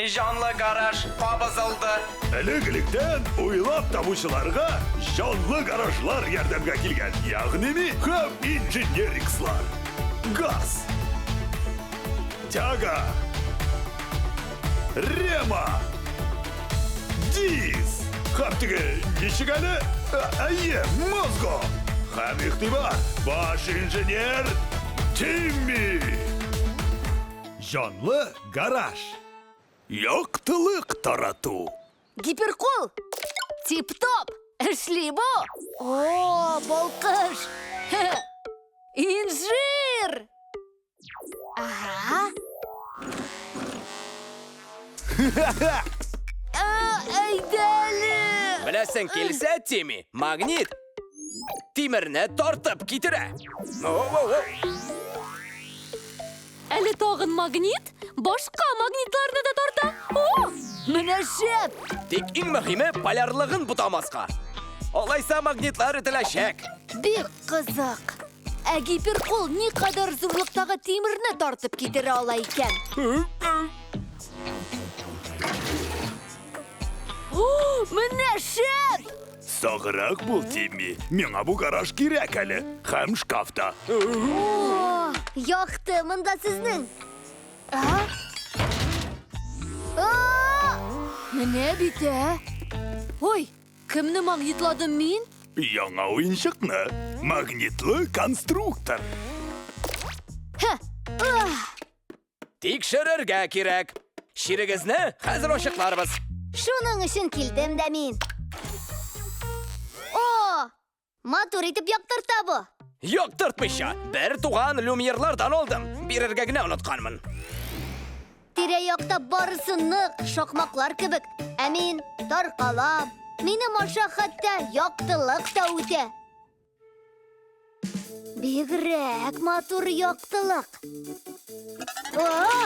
Җанлы гараж кабызылды. Элек-электән уйлап табучыларга җанлы гаражлар ярдәмгә килгән, ягъни ми һәм инженерикслар. Газ. Тяга. Рема. Дис. Һәм теге ничек әле? Әйе, мозго. Һәм игътибар, баш инженер Тимми. Җанлы гараж. Яктылык тарату. Гиперкул! Тип-топ! Эшли бу! О, балкыш! Инжир! Ага. Әйдә әле! Беләсең килсә, Тими, магнит тимерне тартып китерә. Әле тагын магнит башка магнитларны да тарта. О, менә шәп! Тик иң мөһиме полярлыгын бутамаска. Алайса магнитлар өтеләчәк. Бик кызык. Ә гиперкул никадәр зурлыктагы тимерне тартып китерә ала икән? О, менә шәп! Саграк бул, Тимми. Миңа бу гараж кирәк әле. Һәм шкаф та. О, якты монда сезнең. А? А! Менә бит, ә! Ой, кемне магнитладым мин? Яңа уенчыкны. Магнитлы конструктор. Һә! Ах! Тикшерергә кирәк. Чирегезне хәзер ачыкларбыз. Шуның өчен килдем дә мин. О! Матур итеп яктырта бу. Яктыртмыйча, бер туган люмьерлардан алдым. Бирергә генә онытканмын. Тирә-якта барысы нык, шакмаклар кебек. Ә мин таркалам. Минем аша хәтта яктылык та үтә. Бигрәк матур яктылык. А!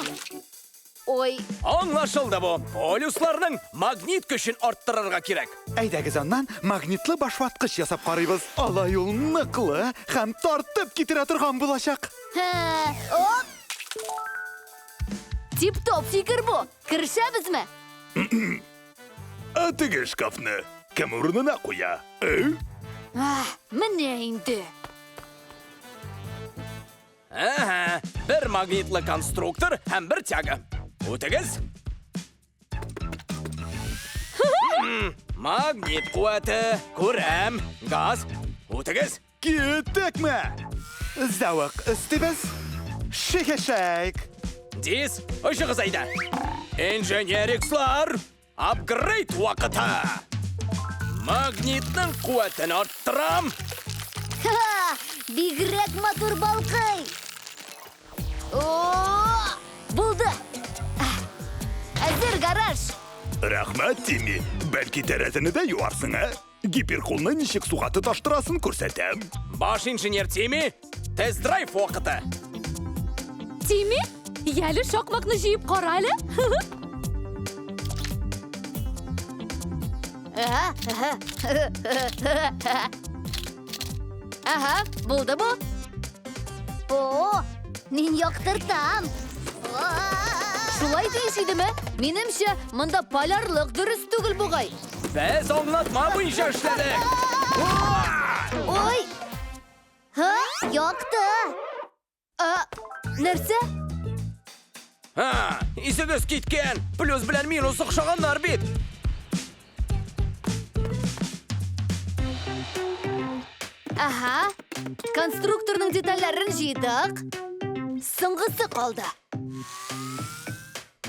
Ой, Аңлашылды бу. Полюсларның магнит көчен арттырырга кирәк. Әйдәгез аннан магнитлы башваткыч ясап карыйбыз. Алай ул ныклы һәм тартып китерә торган булачак. Һә, оп! Тип-топ фикер бу. Керешәбезме? Ә теге шкафны кем урынына куя? Э? Ах, менә инде. Әһә, бер магнитлы конструктор һәм бер тяга. Үтегез. Магнит куәте, күрәм, газ. Үтегез. Киттекме? Зәвык өстибез. Шикешәйк. Дис, очыгыз әйдә. Инженерикслар, апгрейд вакыты. Магнитның куәтен арттырам. Ха! Бигрәк матур балкый. О! Булды. Әзер гараж. Рәхмәт, Тимми. Бәлки тәрәзәне дә юарсың, ә? Гиперкулны ничек суга тоташтырасын күрсәтәм. Баш инженер Тимми, тест-драйв вакыты. Тимми, яле шакмакны җыеп кара әле. Ага, булды бу. О, мин яктыртам. Шулай тиеш идеме? Минемчә, монда полярлык дөрес түгел бугай. Без аңлатма буенча эшләдек. Ой! Һа, якты! А, нәрсә? Ха, исегез киткән. Плюс белән минус охшаганнар бит. Ага. Конструкторның детальләрен җыйдык. Соңгысы калды.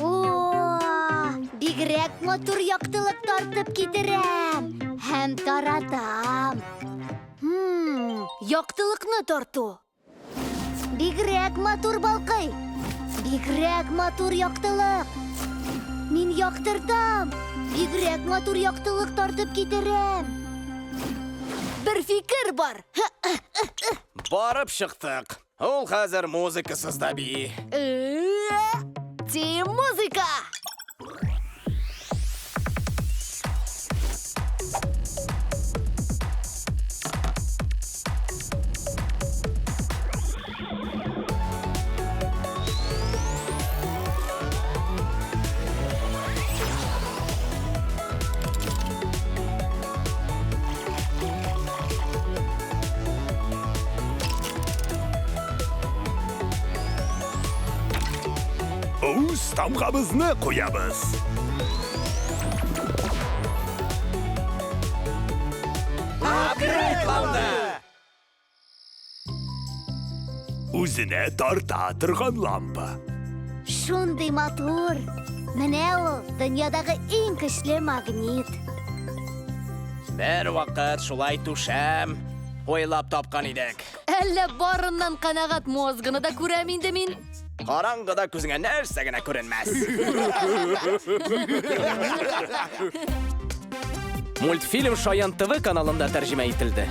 О, бигрәк матур яктылык тартып китерәм һәм таратам. Хм, яктылыкны тарту. Бигрәк матур балкый. Бигрәк матур яктылык. Мин яктыртам. Бигрәк матур яктылык тартып китерәм. Бер фикер бар. Барып чыктык. Ул хәзер музыкасыз да бии. Тим музыка! Үз тамгабызны куябыз. Апгрейдланды! Үзенә тарта торган лампа. Шундый матур. Менә ул, дөньядагы иң көчле магнит. Бер вакыт шулай түшәм уйлап тапкан идек. Әллә барыннан канәгать мозгыны да күрәм инде мин. Караңгыда күзеңә нәрсә генә күренмәс. Мультфильм Шаян ТВ каналында тәрҗемә ителде.